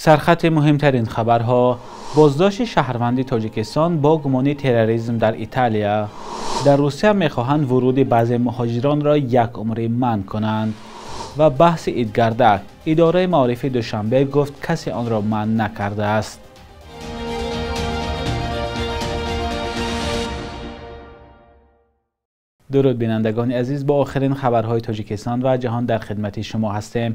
Сархати муҳимтарин хабарҳо: боздошти шаҳрванди Тоҷикистон бо гумони терроризм дар Италия. Дар Русия мехоҳанд вуруди баъзе муҳоҷиронро як умрӣ манъ кунанд. Ва баҳси Идгардак. Идораи маорифи Душанбе гуфт касе онро манъ накардааст. Дуруд бинандагони азиз, бо охирин хабарҳои Тоҷикистон ва ҷаҳон дар хидмати шумо ҳастем.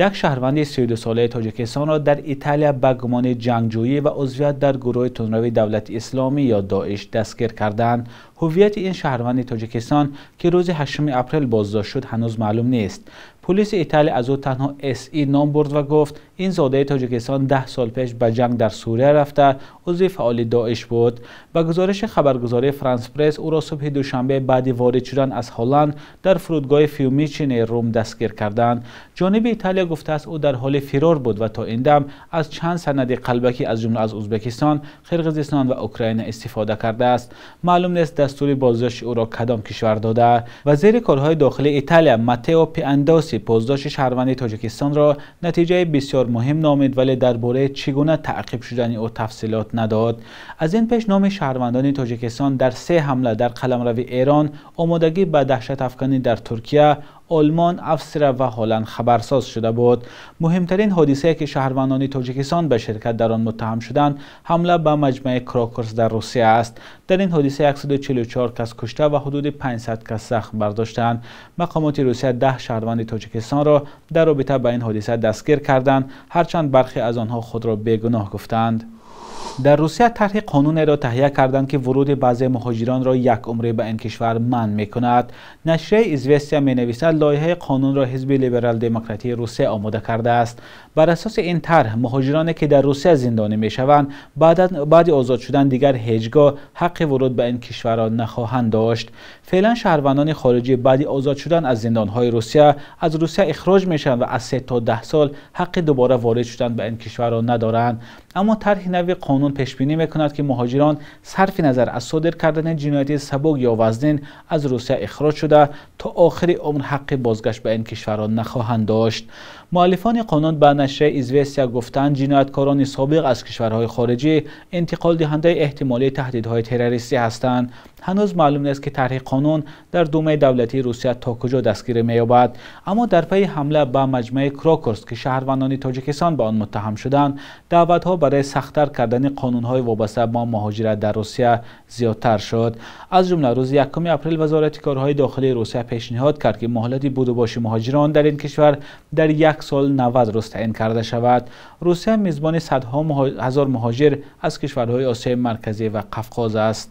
Як шаҳрванди 32-солаи Тоҷикистонро дар Италия ба гумони ҷангҷӯӣ ва узвият дар гурӯҳи тундрави Давлати Исломӣ ё Доиш дастгир карданд. Ҳувияти ин шаҳрванди Тоҷикистон, ки рӯзи 8 апрел боздошт шуд, ҳанӯз маълум нест. Полиси Италия аз ӯ танҳо СИ ном бурд ва гуфт ин зодаи Тоҷикистон 10 сол пеш ба ҷанг дар Сурия рафта, узви фаъоли Доиш буд. Ба гузориши хабаргузории Франс Пресс, ӯро субҳи душанбе баъди ворид шудан аз Ҳолланд дар фурудгоҳи Фиумичино Рум дастгир карданд. Ҷониби Италия гуфтааст ӯ дар ҳоли фирор буд ва то ин дам аз чанд санади қалбакӣ аз ҷумла аз Ӯзбекистон, Қирғизистон ва Украина истифода кардааст. Маълум нест дастури боздошти ӯро кадом кишвар додааст. Вазири корҳои дохилии Италия Маттео Пиандоси боздошти шаҳрванди Тоҷикистонро натиҷаи бисёр муҳим номид, вале дар бораи чӣ гуна таъқиб шудани ӯ тафсилот надод. Аз ин пеш номи шаҳрвандони Тоҷикистон дар 3 ҳамла дар қаламрави Эрон, омодагӣ ба даҳшатафканӣ дар Туркия, Олмон, Австрия ва Ҳолланд хабарсоз шуда буд. Муҳимтарин ҳодисае ки шаҳрвандони Тоҷикистон ба ширкат дар он муттаҳам шуданд, ҳамла ба маҷмӯаи Крокус дар Русия аст. Дар ин ҳодиса 144 кас кушта ва ҳудуди 500 кас захм бардоштанд. Мақомоти Русия 10 шаҳрванди Тоҷикистонро дар робита ба ин ҳодиса дастгир карданд, ҳарчанд бархе аз онҳо худро бегуноҳ гуфтанд. Дар Русия тарҳи қонунеро таҳия карданд, ки вуруди баъзе муҳоҷиронро як умрӣ ба ин кишвар манъ мекунад. Нашрияи Известия менависад лоиҳаи қонунро Ҳизби Либерал-демократии Русия омода кардааст. Бар асоси ин тарҳ, муҳоҷироне ки дар Русия зиндонӣ мешаванд, баъди озод шудан дигар ҳеҷ гоҳ ҳаққи вуруд ба ин кишварро нахоҳанд дошт. Феълан шаҳрвандони хориҷӣ баъди озод шудан аз зиндонҳои Русия аз Русия ихроҷ мешаванд ва аз 3 то 10 сол ҳаққи дубора ворид шудан ба ин кишварро надоранд. Аммо тарҳи нави қонун пешбинӣ мекунад, ки муҳоҷирон сарфи назар аз содир кардани ҷинояти сабук ё вазнин аз Русия ихроҷ шуда то охири умр ҳаққи бозгашт ба ин кишварро нахоҳанд дошт. Муаллифони қонун ба нашрияи Известия гуфтанд ҷинояткорони собиқ аз кишварҳои хориҷӣ интиқолдиҳандаи эҳтимолии таҳдидҳои террористӣ ҳастанд. Ҳанӯз маълум нест, ки тарҳи қонун дар Думаи давлатии Русия то куҷо дастгирӣ меёбад. Аммо дар пайи ҳамла ба маҷмӯаи Крокус, ки шаҳрвандони Тоҷикистон ба он муттаҳам шуданд, даъватҳо барои сахттар кардани қонунҳои вобаста ба муҳоҷират дар Русия зиёдтар шуд. Аз ҷумла рӯзи 1 апрел Вазорати корҳои дохилии Русия пешниҳод кард, ки муҳлати будубоши муҳоҷирон дар ин кишвар дар 1 сол 90 рӯз таъин карда шавад. Русия мизбони садҳо ҳазор муҳоҷир аз кишварҳои Осиёи Марказӣ ва Қафқоз аст.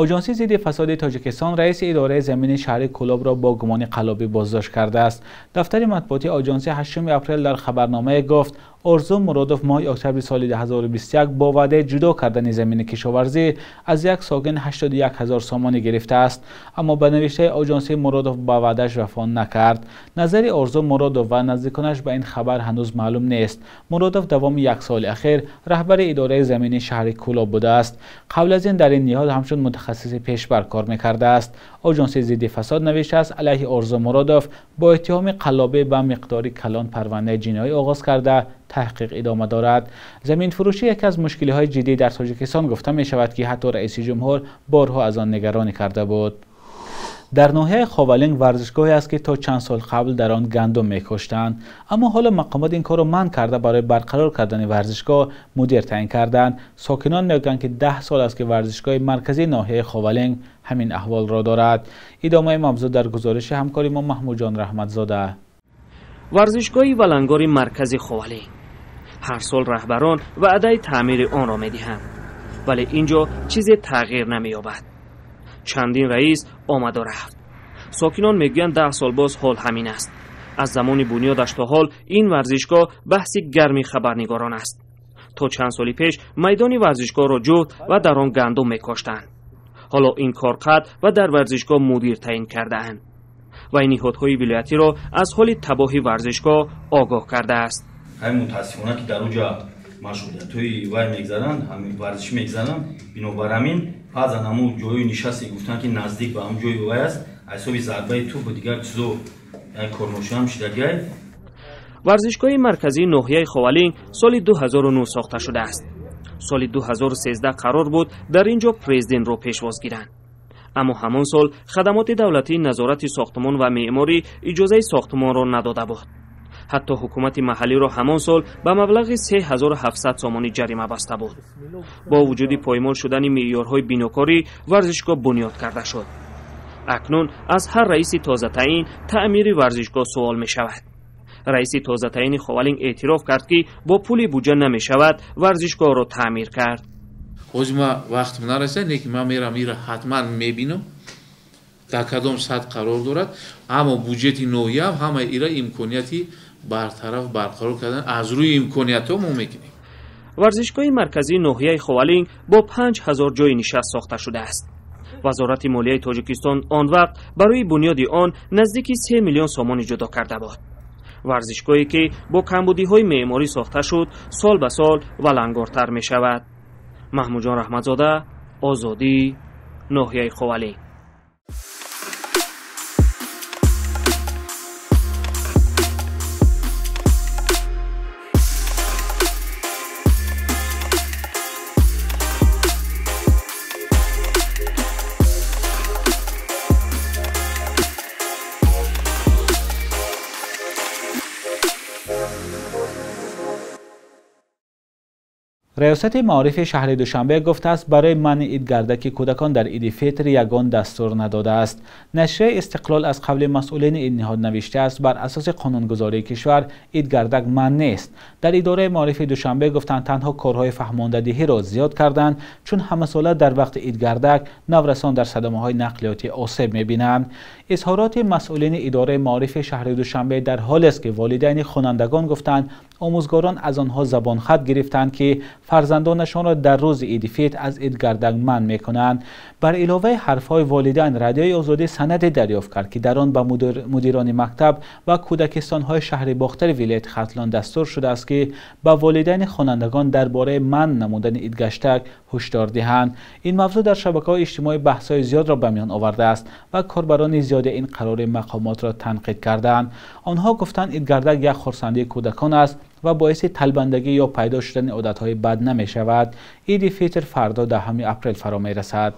Оҷонсии зидди фасоди Тоҷикистон раиси идораи замини шаҳри Кӯлобро бо гумони қаллобӣ боздошт кардааст. Дафтари матбуотии оҷонсӣ 8 апрел дар хабарномае гуфт Орзу Муродов моҳи октябри соли 2021 бо ваъдаи ҷудо кардани замини кишоварзӣ аз як сокин 81 ҳазор сомонӣ гирифтааст. Аммо ба навиштаи оҷонсӣ Муродов ба ваъдааш вафо накард. Назари Орзу Муродов ва наздиконаш ба ин хабар ҳанӯз маълум нест. Муродов давоми 1 соли ахир раҳбари идораи замини шаҳри Кӯлоб будааст. Қабл аз ин дар ин ниҳод ҳамчун мутахассиси пешбар кор мекардааст. Оҷонсии зидди фасод навиштааст алайҳи Орзу Муродов бо иттиҳоми қаллобӣ ба миқдори калон парвандаи ҷиноӣ оғоз карда, таҳқиқ идома дорад. Заминфурӯшӣ яке аз мушкилиҳои ҷиддӣ дар Тоҷикистон гуфта мешавад, ки ҳатто раиси ҷумҳур борҳо аз он нигаронӣ карда буд. Дар ноҳияи Ховалинг варзишгоҳе аст, ки то чанд сол қабл дар он гандум мекоштанд. Аммо ҳоло мақомот ин корро манъ карда, барои барқарор кардани варзишгоҳ мудир таъин карданд. Сокинон мегӯянд, ки 10 сол аст, ки варзишгоҳи марказии ноҳияи Ховалинг ҳамин аҳволро дорад. Идомаи мавзӯъ дар гузориши ҳамкори мо Маҳмудҷон Раҳматзода. Варзишгоҳи валангори маркази Ховалинг ҳар сол раҳбарон ваъдаи таъмири онро медиҳанд, вале инҷо чизе тағйир намеёбад. Чандин раис омаду рафт. Сокинон мегӯянд 10 сол боз ҳол ҳамин аст. Аз замони бунёдаш то ҳол ин варзишгоҳ баҳси гарми хабарнигорон аст. То чанд соли пеш майдони варзишгоҳро ҷуфт ва дар он гандум мекоштанд. Ҳоло ин кор қатъ ва дар варзишгоҳ мудир таъин кардаанд ва ин ниҳодҳои вилоятиро аз ҳоли табоҳи варзишгоҳ огоҳ кардааст. Ҳай мутаассифона, ки дар оҷа машғулиятҳои вай мегзаранд, ҳамин варзиш мегзаранд. Бинобар ҳамин баъзан ҳамун ҷои нишасте гуфтанд, ки наздик ба ҳамун ҷои вай аст, аз ҳисоби зарбаи тӯб ва дигар чизо корношоям шидагиай. Варзишгоҳи марказии ноҳияи Ховалинг соли 2009 сохта шудааст. Соли 2013 қарор буд дар ин ҷо президентро пешвоз гиранд. Аммо ҳамон сол хадамоти давлатии назорати сохтмон ва меъморӣ иҷозаи сохтмонро надода буд. Ҳатто ҳукумати маҳаллиро ҳамон сол ба маблағи 3700 сомонӣ ҷарима баста буд. Бо вуҷуди поймол шудани меъёрҳои бинокорӣ варзишгоҳ бунёд карда шуд. Акнун аз ҳар раиси тозатаъин таъмири варзишгоҳ суол мешавад. Раиси тозатаъини Ховалинг эътироф кард, ки бо пули буҷа намешавад варзишгоҳро таъмир кард. Ҳозир ма вақтм нарасад, лекин ман мерам ира ҳатман мебинам дар кадом сатҳ қарор дорад, аммо буҷети ноҳияам ҳама ира имконияти бартараф барқарор кардан аз рӯи имкониятҳо мо мекунем. Варзишгоҳи марказии ноҳияи Ховалинг бо 5000 ҷойи нишаст сохта шудааст. Вазорати молияи Тоҷикистон он вақт барои бунёди он наздики 3 миллион сомонӣ ҷудо карда буд. Варзишгоҳе ки бо камбудиҳои меъморӣ сохта шуд, сол ба сол валангортар мешавад. Маҳмудҷон Раҳматзода, Озодӣ, ноҳияи Ховалинг. Раёсати маорифи шаҳри Душанбе гуфтааст, барои манъи идгардаки кӯдакон дар иди фитр ягон дастур надодааст. Нашрияи Истиқлол аз қавли масъулини ин ниҳод навиштааст, бар асоси қонунгузории кишвар идгардак манъ нест. Дар идораи маорифи Душанбе гуфтанд, танҳо корҳои фаҳмондадиҳиро зиёд карданд, чун ҳамасола дар вақти идгардак наврасон дар садамаҳои нақлиётӣ осеб мебинанд. Изҳороти масъулини идораи маорифи шаҳри Душанбе дар ҳолест, ки волидайни хонандагон гуфтанд, омӯзгорон аз онҳо забонхат гирифтанд, ки фарзандонашонро дар рӯзи иди фитр аз идгардак манъ мекунанд. Бар иловаи ҳарфҳои волидайн, Радиои Озодӣ санаде дарёфт кард, ки дар он ба мудирони мактаб ва кӯдакистонҳои шаҳри Бохтари вилояти Хатлон дастур шудааст, ки ба волидайни хонандагон дар бораи манъ намудани идгаштак ҳушдор диҳанд. Ин мавзӯъ дар шабакаҳои иҷтимоӣ баҳсҳои зиёдро ба миён овардааст ва корбарони зиёде ин қарори мақомотро танқид карданд. Онҳо гуфтанд, идгардак як хурсандии кӯдакон аст ва боиси талбандагӣ ё пайдо шудани одатҳои бад намешавад. Иди фитр фардо 10 апрел фаро мерасад.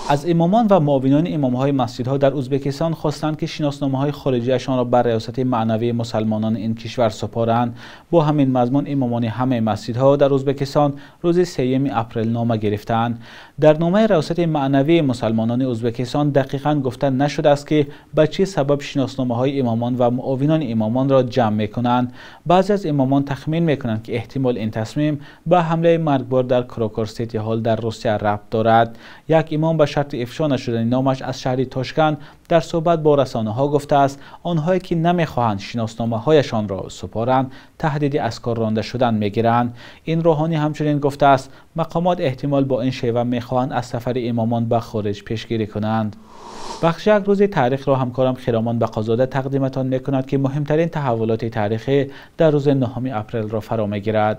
Аз имомон ва муовинони имомҳои масҷидҳо дар Ӯзбекистон хостанд, ки шиносномаҳои хориҷиашонро бар риёсати маънавии мусалмонони ин кишвар супоранд. Бо ҳамин мазмун имомони ҳамаи масҷидҳо дар Ӯзбекистон рӯзи 3 апрел нома гирифтанд. Дар номаи риёсати маънавии мусалмонони Ӯзбекистон дақиқан гуфта нашудааст, ки ба чӣ сабаб шиносномаҳои имомон ва муовинони имомонро ҷамъ мекунанд. Баъзе аз имомон тахмин мекунанд, ки эҳтимол ин тасмим ба ҳамлаи маргбор дар Крокус Сити Ҳол дар Русия рабт дорад. Як имом ба шарти ифшо нашудани номаш аз шаҳри Тошканд дар суҳбат бо расонаҳо гуфтааст, онҳое ки намехоҳанд шиносномаҳояшонро супоранд, таҳдиди аз кор ронда шудан мегиранд. Ин рӯҳонӣ ҳамчунин гуфтааст, мақомот эҳтимол бо ин шева мехоҳанд аз сафари имомон ба хориҷ пешгирӣ кунанд. Бахши як рӯзи таърихро ҳамкорам Хиромон Бақозода тақдиматон мекунад, ки муҳимтарин таҳаввулоти таърихӣ дар рӯзи 9 апрелро фаро мегирад.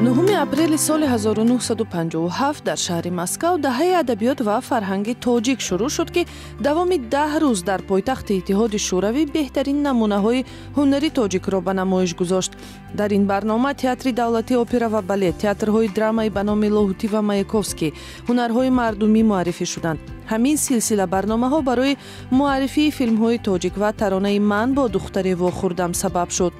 9 апрели соли 1957 дар шаҳри Москав даҳаи адабиёт ва фарҳанги тоҷик шурӯъ шуд, ки давоми 10 рӯз дар пойтахти Иттиҳоди Шӯравӣ беҳтарин намунаҳои ҳунари тоҷикро ба намоиш гузошт. Дар ин барнома театри давлатии опера ва балет, театрҳои драмаи ба номи Лоҳутӣ ва Маяковский, ҳунарҳои мардумӣ муаррифӣ шуданд. Ҳамин силсила барномаҳо барои муаррифии филмҳои тоҷик ва таронаи «Ман бо духтаре вохӯрдам» сабаб шуд.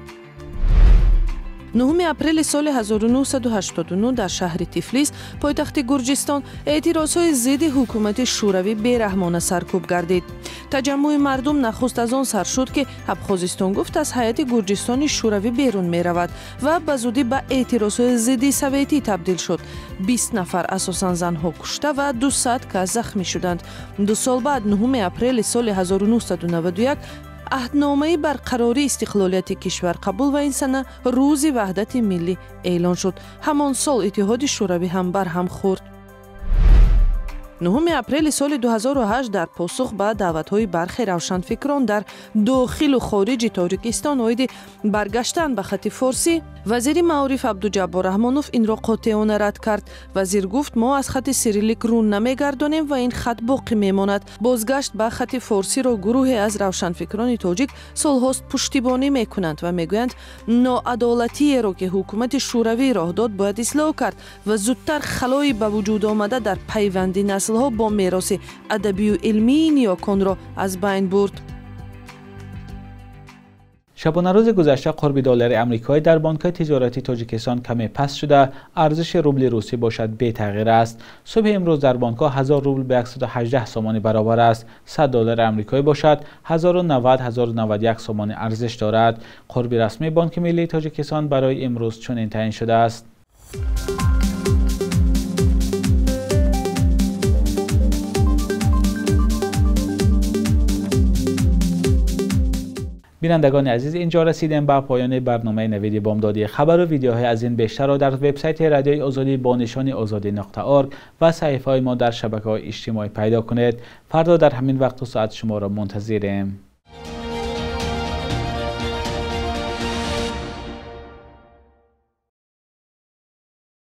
9 апрели соли 1989 дар шаҳри Тифлис, пойтахти Гурҷистон, эътирозҳои зидди ҳукумати Шӯравӣ бераҳмона саркӯб гардид. Таҷаммӯи мардум нахуст аз он сар шуд, ки Абхозистон гуфт аз ҳайати Гурҷистони Шӯравӣ берун меравад ва ба зудӣ ба эътирозҳои зидди советӣ табдил шуд. 20 нафар асосан занҳо кушта ва 200 кас захмӣ шуданд. 2 сол баъд 9 апрели соли 1991 аҳдномаи барқарории истиқлолияти кишвар қабул ва ин сана рӯзи ваҳдати миллӣ эълон шуд. Ҳамон сол Иттиҳоди Шӯравӣ ҳам барҳам хӯрд. 9 апрели соли 2008 дар посух ба даъватҳои бархе равшанфикрон дар дохилу хориҷи Тоҷикистон оиди баргаштан ба хати форсӣ, вазири маориф Абдуҷаббор Раҳмонов инро қотеона рад кард. Вазир гуфт, мо аз хати сирилик рӯ намегардонем ва ин хат боқӣ мемонад. Бозгашт ба хати форсиро гурӯҳе аз равшанфикрони тоҷик солҳост пуштибонӣ мекунанд ва мегӯянд, ноадолатиеро ки ҳукумати шӯравӣ роҳ дод бояд ислоҳ кард ва зудтар халои ба вуҷуд омада дар пайванди наслҳо бо мероси адабию илмии ниёконро аз байн бурд. Шабонарӯзи гузашта қурби доллари амрикоӣ дар бонкҳои тиҷоратии Тоҷикистон каме паст шуда, арзиши рубли русӣ бошад бетағйир аст. Субҳи имрӯз дар бонкҳо 1000 рубл ба 118 сомонӣ баробар аст. 100 доллари амрикоӣ бошад 1090-1091 сомонӣ арзиш дорад. Қурби расмии Бонки миллии Тоҷикистон барои имрӯз чунин таъин шудааст. Бинандагони азиз, инҷо расидем ба поёни барномаи Навиди Бомдодӣ. Хабару видеоҳои аз ин бештарро дар вебсайти Радиои Озодӣ бо нишони озодӣ.org ва саҳифаҳои мо дар шабакаҳои иҷтимоӣ пайдо кунед. Фардо дар ҳамин вақту соат шуморо мунтазирем.